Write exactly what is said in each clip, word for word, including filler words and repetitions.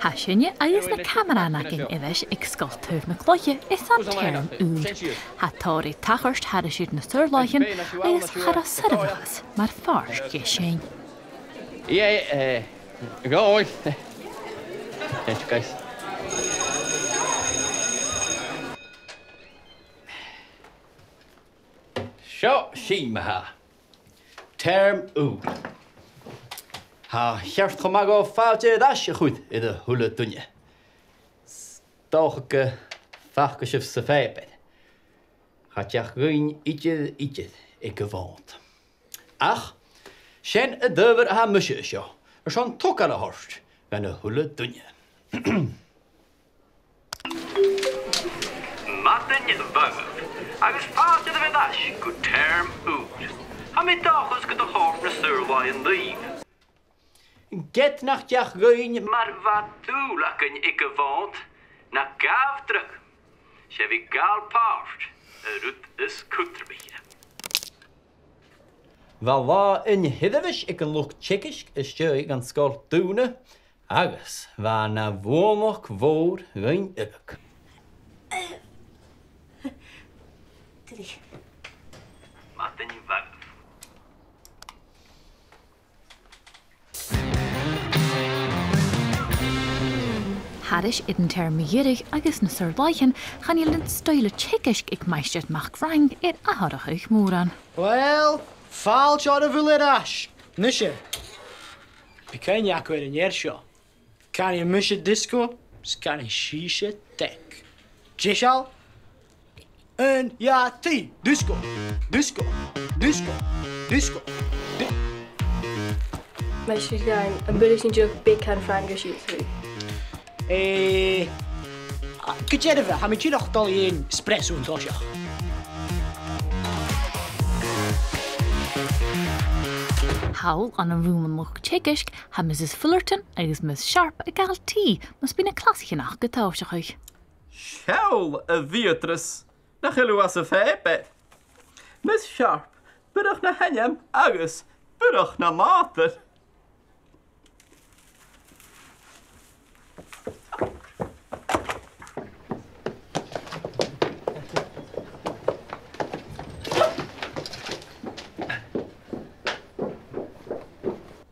Tha sinne agus na camarathan againn air ais aig Sgoil Taobh na Cloiche airson teirm ùr. Tha tòrr ri tachairt thairis air na saor-làithean agus cha robh soirbheachas mar phàirt de sin. Yeah, eh, go on. Thanks, guys. Seo sinn ma-thà. Teirm ùr. Tha e ceart cho math dhomh fàilte air ais a chur air a h-uile duine. 'S dòcha gum faca sibh sa phàipear. Cha deach dhuinn idir, idir aig a' Mhòd. Ach, sin an t-adhbhar a tha mise an seo, airson togail a thoirt dhan a h-uile duine. Madainn mhath, agus fàilte air ais gu teirm ùr. Tha mi an dòchas gun do chòrd na saor-làithean ribh. Ged nach deach dhuinn mar bha dùil againn aig a' Mhòd, na gabh dragh. 'S e bhith a' gabhail pàirt, an rud as cudromaiche. Bha latha an t-seirbheis aig an luchd-teagaisg às dèidh dhan sgoil dùnadh, agus bha e na bhuannachd mhòr dhuinn uile. Madainn mhath. Thairis air an teirm mu dheireadh agus na saor-làithean, chan eil an stoidhle teagaisg aig Maighstir MacFhraing air atharrachadh mòran. Uill, fàilte oirbh uile air ais. Nise, bidh cuimhne agaibh air an fhear seo. Canaidh mise disco, is canaidh sibhse tech. Deiseil? Aon, dhà, trì. Disco, disco, disco, disco, di- Maighstir Iain, am b' urrainn dhuibh beagan Fraingis a dhèanamh? Eh, gu dearbh, tha mi dìreach a' dol a dh'fhaighinn espresso an toiseach. Thall ann an rùm an luchd-teagaisg, tha Mrs Fullerton agus Miss Sharp a' gabhail tì, mus bi na clasaichean aca a' tòiseachadh. Seall, a Bheatrice, nach eil thu às a' phàipear. Miss Sharp, Biorach na h-ainm agus Biorach na nàdar.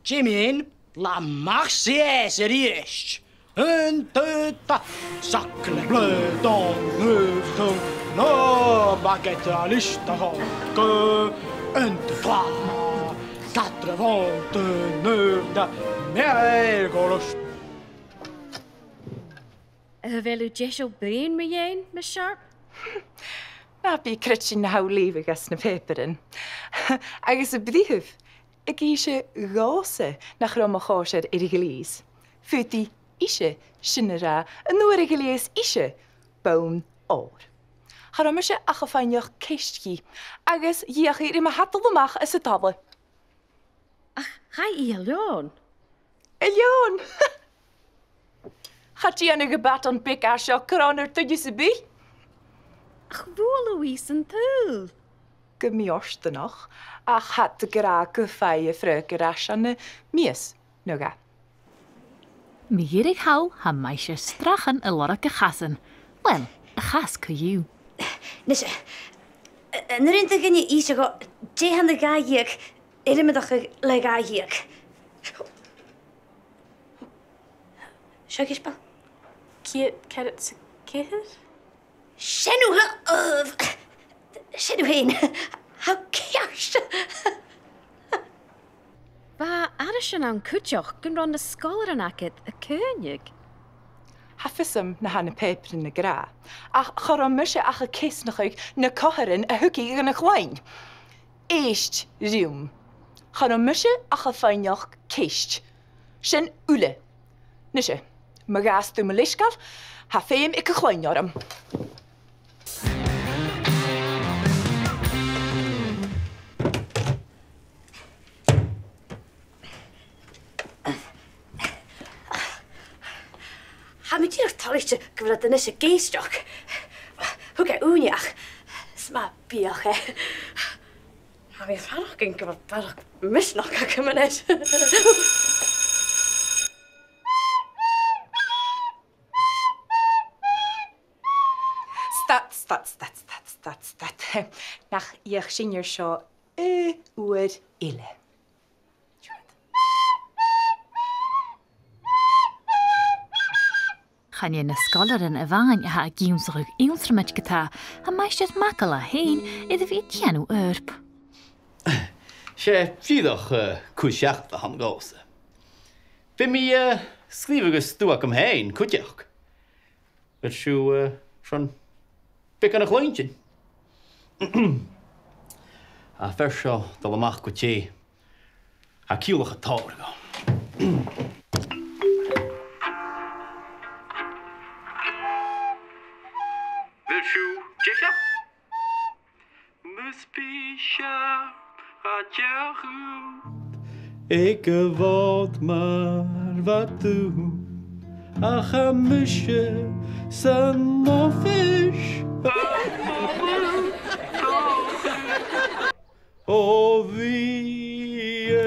Damien, là a-mach sìos a-rithist. Aon, dà, trì. Sacre bleu, don, neuf, tum, no, baguette à l'istahon, que, un, deux, trois, quatre, vingt, neuf, da, mère, golos. A bheil thu deiseil bruidhinn mu dheidhinn, Miss Sharp? Na bi creidsinn na tha thu a' leughadh anns na pàipearan. Agus a' bruidhinn, ag innse dhòmhsa nach robh mo chòisir air a ghleus. Faodaidh ise sin a ràdh, an uair a ghleus ise bonn òir. Cha robh mise ach a' faighneachd ceist dhi, agus dh'fheuch i ri mo thadal a-mach às an talla. Ach chaidh i a leòn. A leòn! Cha dèanadh am baton beag a tha seo cron air duine sam bith. Ach bhuail thu i san t-saoghal. Gu mì-fhortanach, ach tha iad ag ràdh gum faigh am freagairt air ais ann am mìos no dhà. Mu dheireadh thall, tha Maighstir Strachan a' lorg a chasan. Uill, a chas co-dhiù. Nise, an urrainn do dhuine innse dhomh dè th' ann an dà dheug air iomadachadh le dhà dheug? Seo a-nis, a Bhal. Ceud, ceathrad 's a ceithir? Sin thu, uh, sin thu fhèin. Tha ceart. Bha aithrisean ann cuideachd gun robh na sgoilearan agad a' caoineadh. Tha fios agam na tha na pàipearan ag ràdh, ach cha robh mise ach a' ceasnachadh na comharran a thug i dhan a' chloinn. Èist rium. Cha robh mise ach a' faighneachd ceist. Sin uile. Nise, ma ghabhas tu mo leisgeul, tha feum aig a' chloinn orm. Tha mi dìreach toilichte gu bheil iad a-nis ag èisteachd. Thug e ùine ach 's math biadh e. Tha mi a' faireachdainn gu bheil barrachd misneachd agam a-nis. Nach fheuch sinn air seo aon uair eile. Chan e na sgoilearan a-mhàin a tha ag ionnsachadh ionnsramaid ge-tà, tha Maighstir MacColla fhèin air a bhith a' dèanamh oidhirp. 'S e dìreach, eh, cur-seachad a th' ann dhòmhsa. Bidh mi, eh, sgrìobhadh an stuth agam fhèin cuideachd. Bheir sibh, eh, sin beagan a chluinntinn. Tha am fear seo a' dol a-mach gu tè. Tha ciallachadh tòrr dhomh. Bheir sibh deiseil. Mus bi seo a' dèanamh aig a' Mhòd mar a bha dùil, ach tha mise san oifis. Ò, Bheatrice.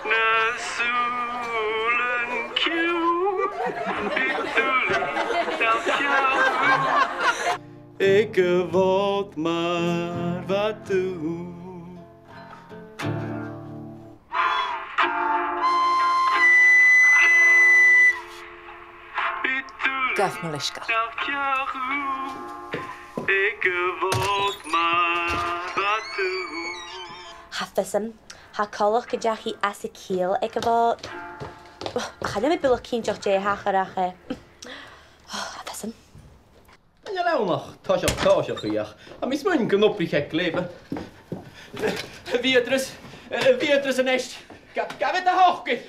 Na sùilean ciùin, bidh dùil na fiabh. Aig a' Mhòd mar a bha dùil. Gabh mo leisgeul. Tha fios agam, tha coltach gun deach i às a ciall aig a' Mhòd. Ach chan eil mi buileach cinnteach dè thachair, ach, eh, tha fios agam. Chan eil ann ach toiseach tòiseachaidh, ach tha mi a' smaoineachadh gun obraich e glè mhath. Bheatrice, Bheatrice a-nis, gabh, gabh air do shocair.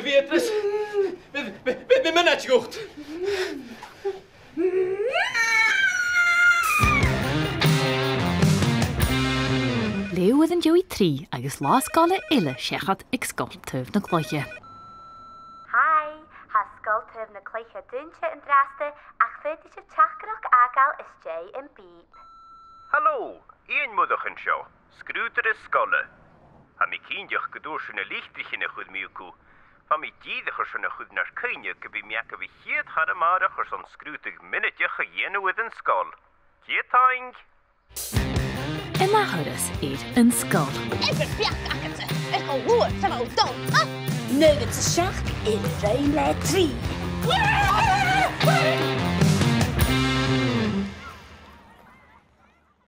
Bheatrice, bidh, bidh, bidh, bidh mi mionaid dhut. Leth-uair an dèidh trì agus latha sgoile eile seachad aig Sgoil Taobh na Cloiche. Hi, tha Sgoil Taobh na Cloiche dùinte an-dràsta, ach faodaidh sibh teachdaireachd fhàgail às dèidh am bìb. Halò, Iain Murchadh an seo, sgrùdaireachd sgoile. Tha mi cinnteach gun d' fhuair sibh na litrichean a chuir mi thugaibh. Bha mi dìreach airson a chur nur cuimhne gum bi mi agaibh a' chiad char a-màireach airson sgrùdadh mionaideach a dhèanamh air an sgoil. Cia taing! An ath thuras air An Sgoil. Abair beachd agadsa air cho luath 's a bha thu a' dol, ha? Naochad 's a seachd air a dhà mìle 's a trì.